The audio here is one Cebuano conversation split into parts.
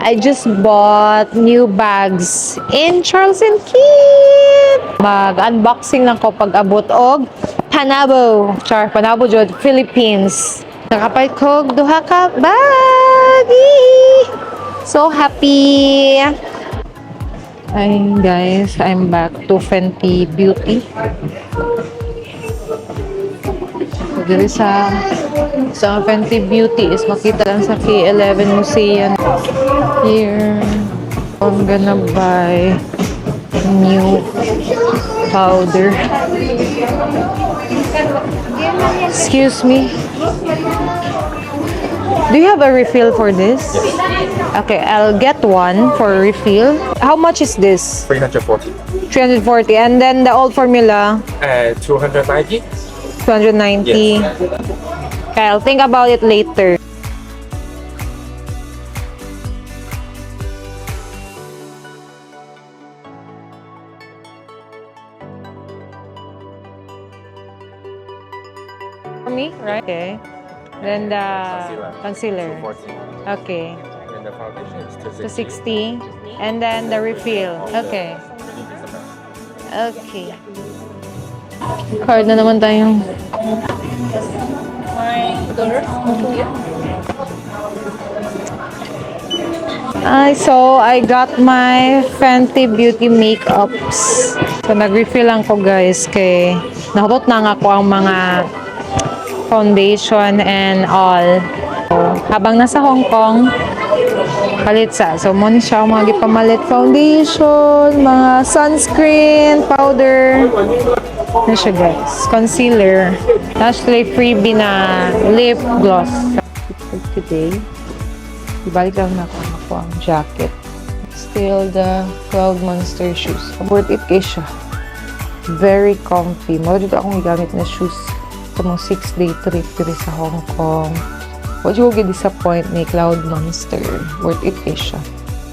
I just bought new bags in Charles and Keith. Mag-unboxing lang ko pag abot og Panabo. Char, Panabo jud, Philippines. Nakapalit ko og duha ka bag. Yee! So happy. Ay, guys, I'm back to Fenty Beauty. So, diri sa Fenty Beauty is makita lang sa K11 Museum. Here, I'm gonna buy new powder. Excuse me. Do you have a refill for this? Okay, I'll get one for refill. How much is this? 340. 340. And then the old formula, 290. 290. Yes. Okay, I'll think about it later. For me, right? Okay. Then the concealer. 240. Okay. And the foundation is 260. 260. And then the refill. Okay. Okay. Card na naman tayo. Ay, so I got my Fenty Beauty makeups. So nag-refill lang ko, guys, kay nahurot na nga ko ang mga foundation and all. So, habang nasa Hong Kong, palit sa. So, mo ni siya ang mga gipamalit: foundation, mga sunscreen, powder. Ano siya, guys? Concealer. Actually, freebie na lip gloss. For today, ibalik lang na ako ang jacket. Still the Cloud Monster shoes. Worth it kay siya. Very comfy. Mao dito akong gigamit na shoes sa mga 6-day trip diri sa Hong Kong. Wa jud ko disappoint ni Cloud Monster. Worth it kay siya.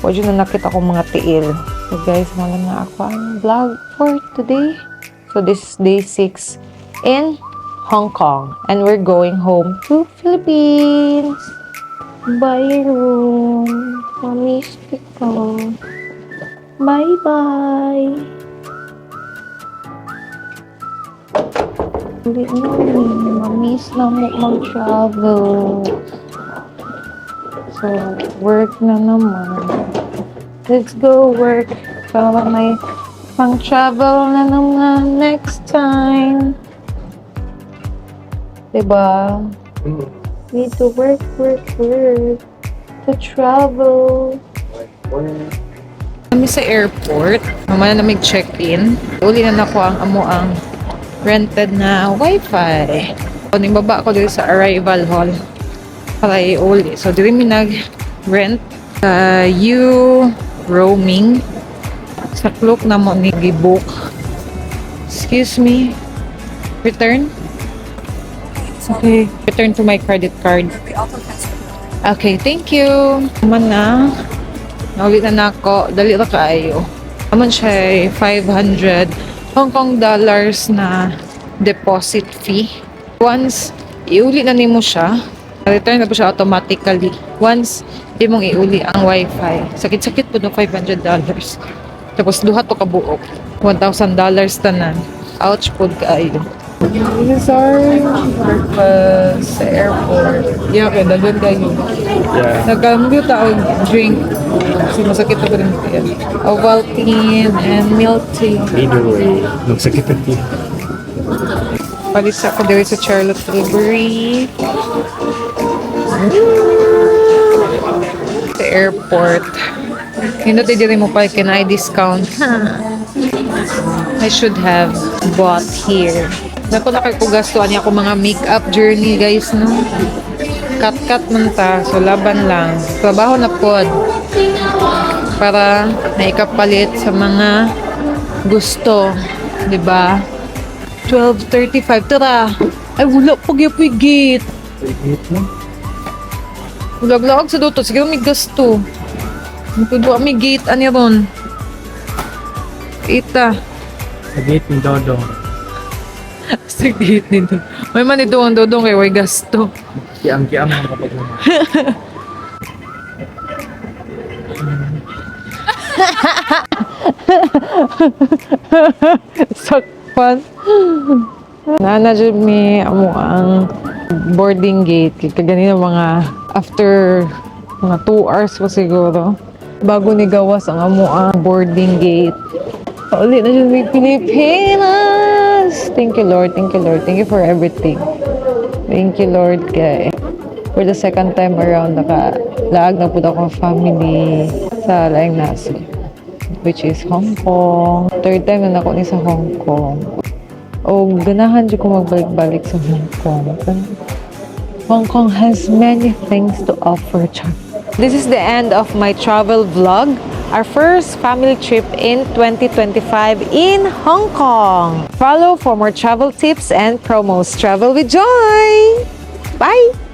Wa jud na nakita akong mga tiil. So guys, mao na ako ang vlog for today. So this is day 6 in Hong Kong and we're going home to Philippines. Bye, room. Mamiss kita. Bye-bye. Uli na eh. Mamiss na mo mag-travel. So, work na naman. Let's go work. Para may pang-travel na naman next time. Diba? Need to work, work, work to travel. Kami sa airport, mamaya na may check-in. Uli na nako ang amo ang rented na wifi. So, baba ko dito sa arrival hall para iuli. So, diri mi nag-rent sa U roaming. Sa Klook na mo ni gibook. Excuse me. Return? Okay. Return to my credit card. Okay, thank you. Man na. Naulit na nako. Dali ra kaayo. Aman siya ay 500 Hong Kong dollars na deposit fee. Once iuli na nimo siya, return na po siya automatically. Once di mong iuli ang wifi. Sakit-sakit po no, $500. Tapos duha to kabuok. $1,000 tanan. Ouch po kaayo. This is our breakfast sa airport. Yeah, okay, dagan kayo. Yeah. Nagkambi tao drink. Kasi masakit ako rin kaya. Ovaltine and milk tea. Either way, magsakit ang tiyan. Palit sa ako diri sa Charlotte Tilbury. Sa airport. Hindi diri mo pa can I discount. I should have bought here. Nako na kay ko gasto ani ako mga makeup journey, guys, no. Cut-cut man ta, so laban lang. Trabaho na pod para naikapalit sa mga gusto, 'di ba? 12:35. Tara. Ay, wala pa gyud gate. Lag-laag sa doto. Sige, may gasto. Tudo may gate. Ano ron? Ita. Sa gate ni Dodong. Sa gate nito. May man ito ang dodong kay way gasto. Kiang-kiang mga kapag. Sakpan. Naa na jud mi amo ang boarding gate. Kay kaganina, mga after mga 2 hours pa siguro bago ni gawas ang amo ang boarding gate. Pauli na jud mi Pilipinas. Thank you, Lord. Thank you, Lord. Thank you for everything. Thank you, Lord, kay for the second time around naka laag na pud akong family sa laing nasod, which is Hong Kong. Third time na nako ni sa Hong Kong. O ganahan jud ko magbalik-balik sa Hong Kong. Hong Kong has many things to offer. Char. This is the end of my travel vlog. Our first family trip in 2025 in Hong Kong. Follow for more travel tips and promos. Travel with Joy! Bye!